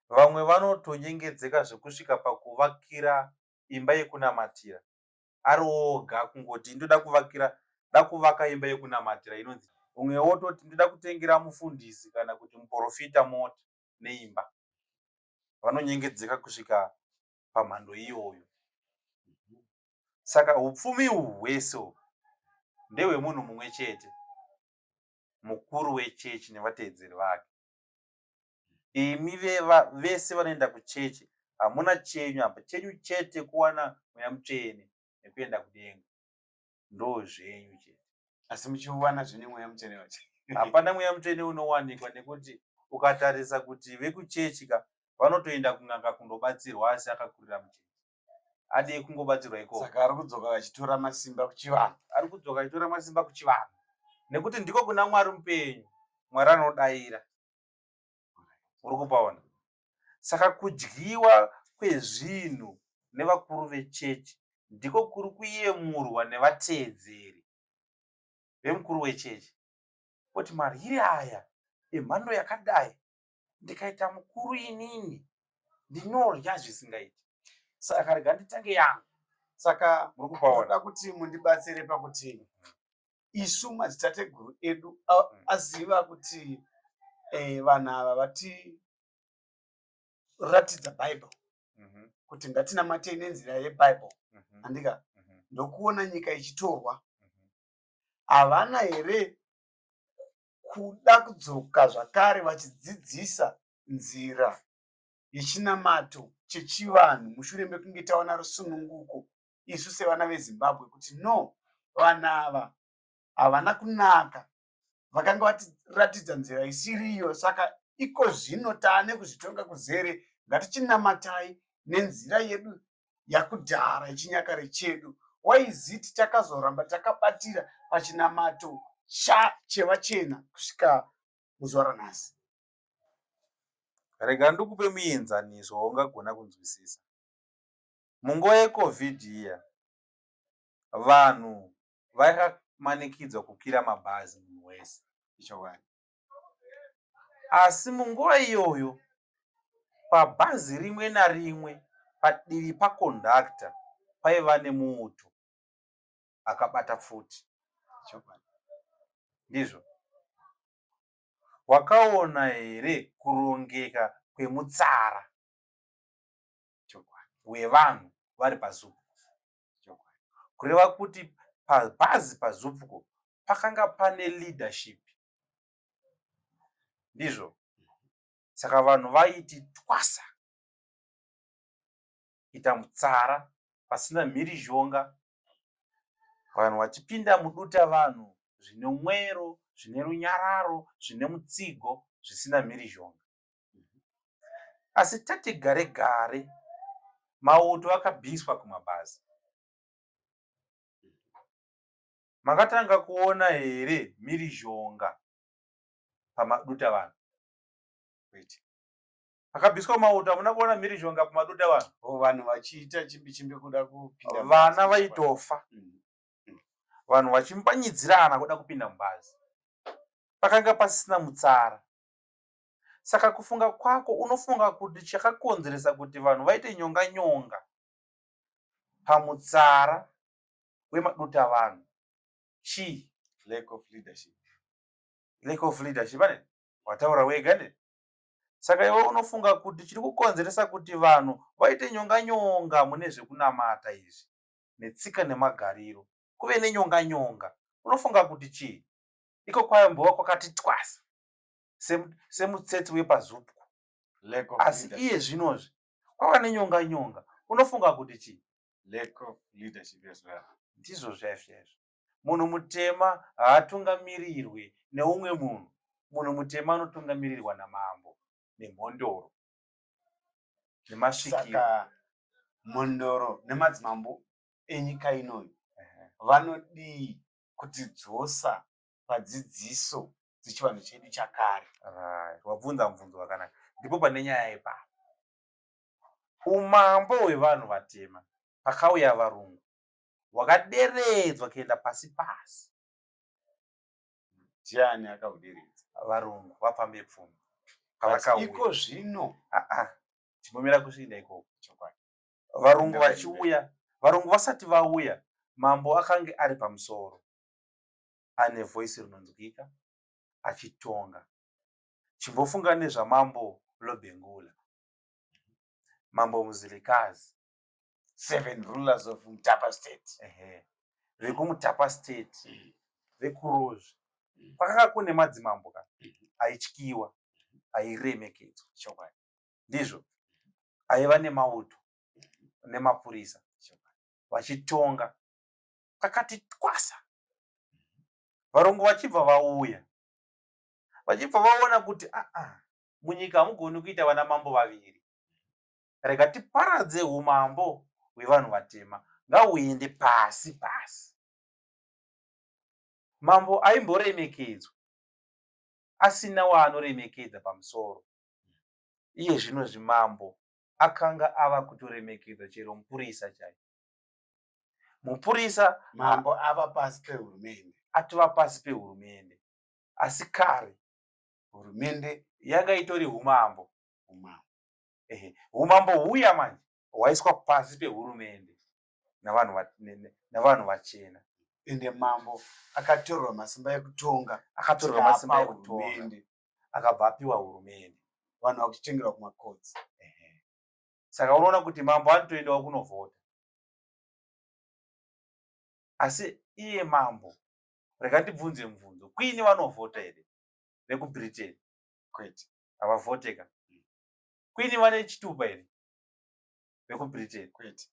Vamwe vanotonyengedzeka zvekusvika pakuvakira imba yekunamatira ari oga, kungoti ndoda kuvakira, da kuvaka imba yekunamatira inonzi. Umwe wototi ndoda kutengera mufundisi kana kuti muprofita mota neimba. Vanonyengedzeka kusvika pamhando iyoyo. Saka upfumi uhu hwese uhu ndehwemunhu mumwe chete, mukuru wechechi nevateedzeri vake. Imi vese vanoenda kuchechi hamuna chenyu apa, chenyu chete kuwana Mweya Mutsvene nekuenda kudenga, ndo zvenyu chete. Asi muchiuwana zvenyu Mweya Mutsvene wacho? Hapana Mweya Mutsvene unowanikwa, nekuti ukatarisa kuti vekuchechi ka vanotoenda kun'anga kundobatsirwa, asi akakurira muchechi adii kungobatsirwa ikoko. Saka ari kudzoka achitora masimba kuchivanhu. Ari kudzoka achitora masimba kuchivanhu nekuti ndiko kuna Mwari mupenyu, Mwari anodaira. Uri kupaona? Saka kudyiwa kwezvinhu nevakuru vechechi ndiko kuri kuyemurwa nevateedzeri vemukuru wechechi, kuti maryire aya emhando yakadai, ndikaita mukuru inini ndinorya zvisingaiti, saka rega nditange yangu. Saka muri kupaona? Ndoda kuti mundibatsire pakuti isu madzitateguru edu aziva kuti vanhu ava vatiratidza Bible kuti ngatinamatei nenzira yeBible, handika? Ndokuona nyika ichitorwa. Havana here kuda kudzoka zvakare vachidzidzisa nzira yechinamato chechivanhu mushure mekunge tawana rusununguko isu sevana veZimbabwe, kuti no, vanhu ava havana kunaka, vakanga vatiratidza nzira isiriyo, saka iko zvino taane kuzvitonga kuzere, ngatichinamatai nenzira yedu yakudhara yechinyakare chedu? Why is it takazoramba takabatira pachinamato chevachena kusvika muzuva ranhasi? Rega ndikupe muenzaniso waungagona kunzwisisa. Munguva yeCovid iya, vanhu vakamanikidzwa kukwira mabhazi, munhu wese. Ichokwadi. Asi munguva iyoyo, pabhazi rimwe narimwe, padivi pakondakta paiva nemuuto akabata pfuti. Ichokwadi. Ndizvo. Wakaona here kurongeka kwemutsara Chokwadi. wevanhu vari paZUPCO? Chokwadi. Kureva kuti pabhazi paZUPCO pakanga pane leadership. Ndizvo. Saka vanhu vaiti twasa kuita mutsara pasina mhirizhonga, vanhu vachipinda muduta vanhu zvine mwero, zvine runyararo, zvine mutsigo, zvisina mhirizhonga. Asi tati gare gare, mauto akabviswa kumabhazi. Makatanga kuona here mhirizhonga pamaduta vanhu? Wait. Pakabviswa mauto, hamuna kuona mhirizhonga pamaduta vanhu? O, vanhu vachiita chimbi chimbi kuda kupinda Vana mubhazi. Vaitofa. Vanhu vachimbanyidzirana kuda kupinda mubhazi. Pakanga pasina mutsara. Saka kufunga kwako, unofunga kuti chakakonzeresa kuti vanhu vaite nyonga nyonga pamutsara wemaduta vanhu chii? Lack of leadership. Lack of leadership ane wataura wega ne. Saka iwe unofunga kuti chiri kukonzeresa kuti vanhu vaite nyonga nyonga mune zvekunamata izvi netsika nemagariro, kuve nenyonga nyonga, unofunga kuti chii? Iko kwaimbova kwakati twasa semutsetse wepaZUPCO, Lack of asi leadership. iye zvinozvi kwava nenyonga nyonga, unofunga kuti chii? Lack of leadership as well. Ndizvo zvaizvo chaizvo. Munhu mutema haatungamirirwe neumwe munhu. Munhu mutema anotungamirirwa namambo nemhondoro nemasvikiro. Saka mhondoro nemadzimambo enyika inoyi vanodii kutidzosa padzidziso dzechivanhu chedu chakare? Right. Wabvunza mubvunzo wakanaka. Ndipo pane nyaya ipapo. Umambo hwevanhu vatema pakauya varungu hwakaderedzwa kuenda pasi pasi. Ndiani akauderedza? Varungu vapambe pfuma. But Pavakauya. iko zvino Ah, ah. Chimbomira kusvinda ikoko. Chokwadi. Varungu vachiuya, varungu vasati vauya, mambo akange ari pamusoro ane voice rinonzwika achitonga. Chimbofunga nezvaMambo Lobengula, Mambo Muzilikazi. Seven rulers of Mutapa State. Ehe. VekuMutapa State, vekuRozvi. Kwakanga kune madzimambo ka aityiwa, airemekedzwa. Chokwadi. Ndizvo. Aiva nemauto nemapurisa vachitonga kakati twasa. Varungu vachibva vauya, vachibva vaona kuti aa, munyika hamugoni kuita vana mambo vaviri, rega tiparadze umambo hwevanhu vatema, ngahuende pasi pasi. Mambo aimboremekedzwa asina waanoremekedza pamusoro, iye zvino zvimambo akanga ava kutoremekedza chero mupurisa chaiye. Mupurisa mambo ava pasi pehurumende, atova pasi pehurumende, asi kare hurumende yanga itori umambo. Umambo. Ehe, umambo huya manje hwaiswa pasi pehurumende navanhu vachena. Ende mambo akatorerwa masimba ekutonga. Akatorerwa masimba ekutonga, akabva apiwa hurumende. Vanhu vakuchitengerwa kumacourts. Ehe. Saka unoona kuti mambo anotoendawo kunovhota, asi iye mambo, rega ndibvunze mubvunzo, queen vanovhota here vekuBritain? Kwete. Havavhoteka. Queen vane chitupa here vekuBritain? Kwete.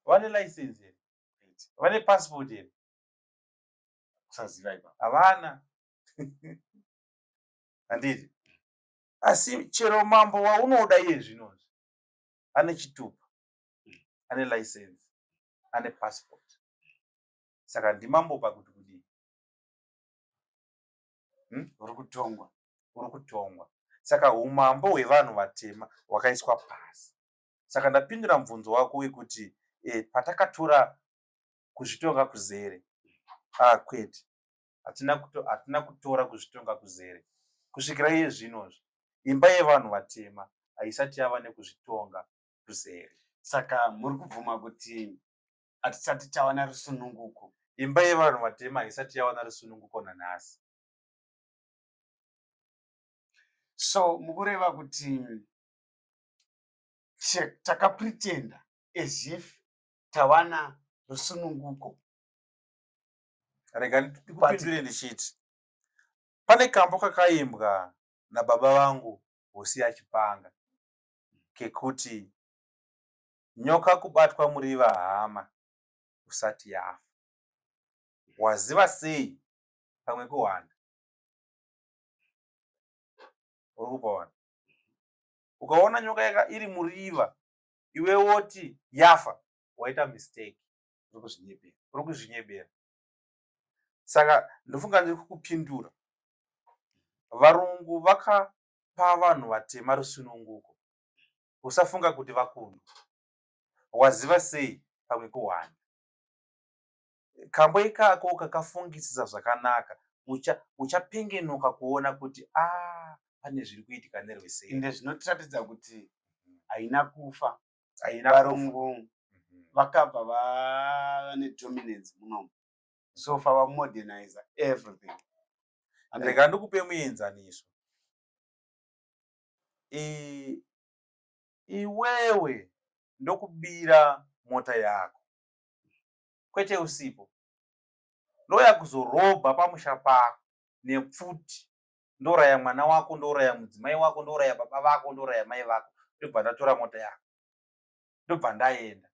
Vane license here? Kwete. Vane passport here? Kusaziva ipapo. Havana, handiti? Asi chero mambo waunoda iye zvinozvi ane chitupa, ane license, ane passport. Saka ndimambo pakuti kudii? Uri kutongwa. Uri kutongwa. Saka umambo hwevanhu vatema hwakaiswa pasi. Saka ndapindura mubvunzo wako wekuti patakatora kuzvitonga kuzere. Ah, kwete, hatina kutora kuzvitonga kuzere kusvikira iye zvinozvi. Imba yevanhu vatema haisati yava nekuzvitonga kuzere. Saka muri kubvuma kuti hatisati tawana rusununguko? Imba yevanhu vatema haisati yawana rusununguko nanhasi. So mukureva kuti takapretenda as if tawana rusununguko? Rega ndikupindure ndichiti pane kambo kakaimbwa nababa vangu Hosiya Chipanga kekuti nyoka kubatwa muriva hama usati yafa. Waziva sei pamwe kuhwanda? Uri kupaona, ukaona nyoka yaka iri muriva, iwe woti yafa, waita mistake. Uri kuzvinyepera. Uri kuzvinyebera. Saka ndofunga ndiri kukupindura. Varungu vakapa vanhu vatema rusununguko, usafunga kuti vakundwa. Waziva sei pamwe kuhwanda? Kambo ikako kakafungisisa zvakanaka, uchapengenuka kuona kuti a ah, pane zviri kuitika nerweseri. Ende zvinotiratidza kuti haina kufa. Haina. Varungu vakabva vava nedominance munomu, so far vamodernize everything. Rega ndikupe muenzaniso. Iwewe ndokubira mota yako, kwete usipo, ndoya kuzorobha pamusha pako nepfuti, ndouraya mwana wako, ndouraya mudzimai wako, ndouraya baba vako, ndouraya mai vako, ndobva ndatora mota yako, ndobva ndaenda.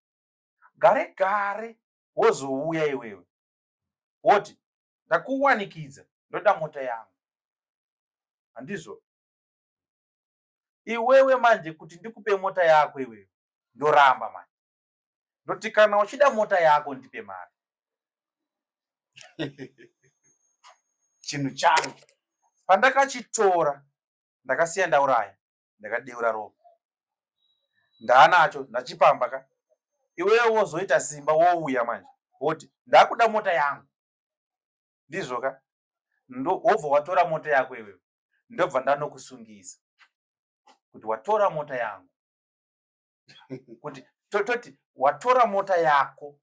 Gare gare wozouya iwewe woti ndakuwanikidza, ndoda mota yangu, handizvo? Iwewe manje kuti ndikupe mota yako iwewe, ndoramba manje, ndoti kana uchida mota yako ndipe mari. Chinhu changu. Pandakachitora ndakasiya ndauraya, ndakadeura ropa, ndaanacho, ndachipamba ka. Iwewe wozoita simba, wouya manje woti ndakuda mota yangu, ndizvo ka? Wobva watora mota yako iwewe, ndobva ndanokusungisa kuti watora mota yangu. Kuti tototi watora mota yako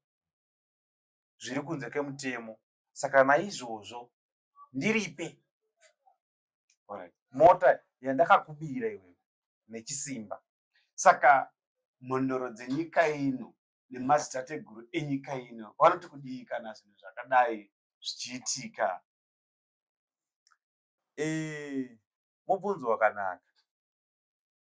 zviri kunze kemutemo, saka naizvozvo ndiripe mota yandakakubira iwewe nechisimba. Saka mhondoro dzenyika ino nemadzitateguru enyika ino vanoti kudii kana zvinhu zvakadai zvichiitika? Mubvunzo wakanaka.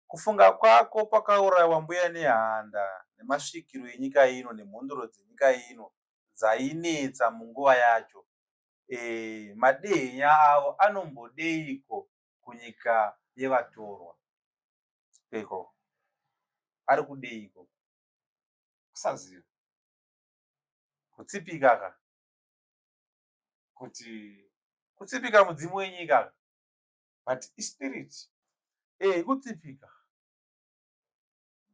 Kufunga kwako pakaurayiwa Mbuya Nehanda nemasvikiro enyika ino nemhondoro dzenyika ino dzainetsa munguva yacho, madehenya avo anombodeiko kunyika yevatorwa? Ikoko ari kudeiko? Kusaziva. Kutsipika ka. Kuti Kutsipika mudzimu wenyika ka. But ispirit. Kutsipika.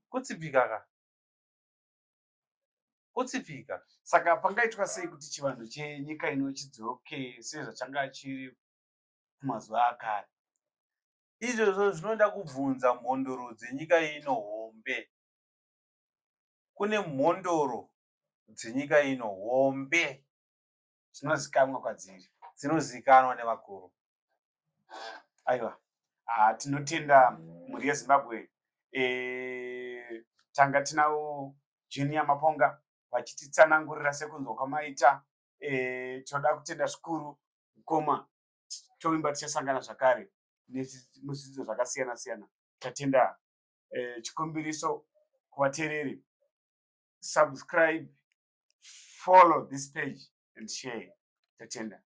Kutsipika ka. Kutsipika. Saka pangaitwa sei kuti chivanhu chenyika ino chidzoke sezvachanga chiri kumazuva akare? Izvozvo zvinoda kubvunza mhondoro dzenyika ino hombe. Kune mhondoro dzenyika ino hombe. Dzinozikanwa kwadziri. Dzinozikanwa nevakuru. Aiwa, tinotenda mhuri yeZimbabwe. Tanga tinawo Junior Maponga vachititsanangurira sekunzwa kwamaita. Tinoda kutenda zvikuru mukoma. Tovimba tichasangana zvakare muzvidzidzo zvakasiyana siyana. Tatenda. Chikumbiriso kuvateereri: subscribe, follow this page and share. Tatenda.